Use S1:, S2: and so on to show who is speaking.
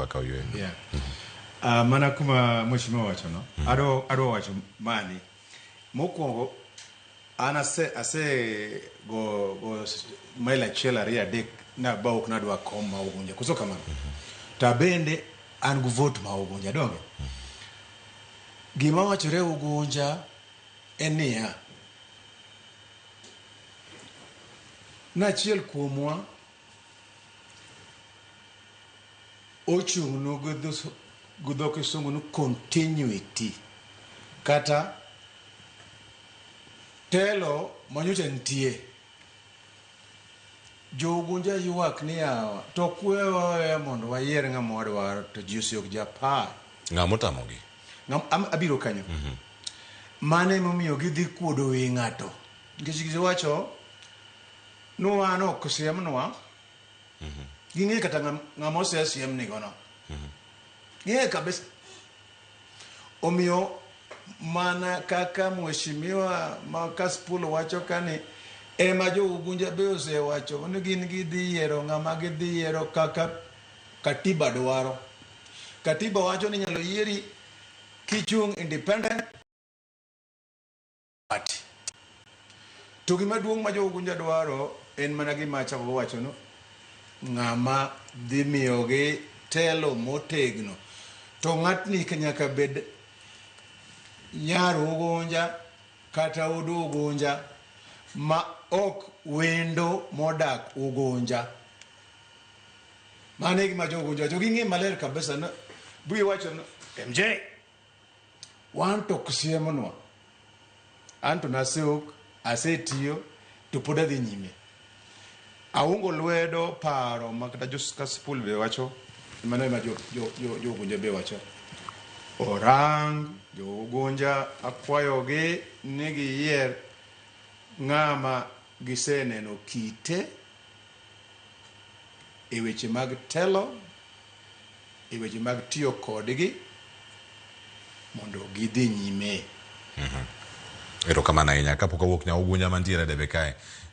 S1: wakaw yweyo.
S2: Yeah. Mana kuma mheshimiwa wacho no, adwa wacho mani. Mokwongo an ase go mail 1 2 3 na baok nadwa kom ma Ugunja. Koso kamano. To abende an gi vote ma Ugunja, donge? Gima wachore Ugunja en niya, nachiel kuomwa ochung'nu gi dho kisungu ni continuity kata telo manyocha nitie. Jo Ugunja ywak ni yawa to kwewa aweya mondo wayier ng'ama wadwaro to ji oseok japar.
S1: Ng'ama otamogi?
S2: Abiro kanyo. Mano emomiyo gidhi kuodo wi ng'ato. Nikech giwacho ni wan ok siemnwa. Ging'e kata ng'ama osesiemnigo no. Ging'e kabisa. Omiyo mana kaka mheshimiwa ma Kasipul wacho kani ema jo Ugunja be osewacho ni gin gidhi yiero ng'ama gidhi yiero kaka katiba dwaro. Katiba wacho ni inyalo yieri kichung' independent party. To gima duong' ma jo Ugunja dwaro en mana gima achako wacho no, ng'ama dhi miyogi telo motegno. To ng'atni nyaka bed nyar Ugunja kata od Ugunja ma ok wendo modak Ugunja. Mano e gima jo Ugunja wacho. Ging'e maler kabisa no. Bui wacho no, MJ, wan to ok siemonwa. An to naseok, asetiyo, to pod adhi nyime. Aungo lwedo paro ma kata jo Kasipul be wacho, mano ema jo Ugunja be wacho. Orang jo Ugunja akwayogi ni giyier ng'ama giseneno kite e weche mag telo, e weche mag tiyo kodgi mondo gidhi nyime.
S1: Erokamano ahinya. Kapok awuok nya Ugunja mantiere e debe kae.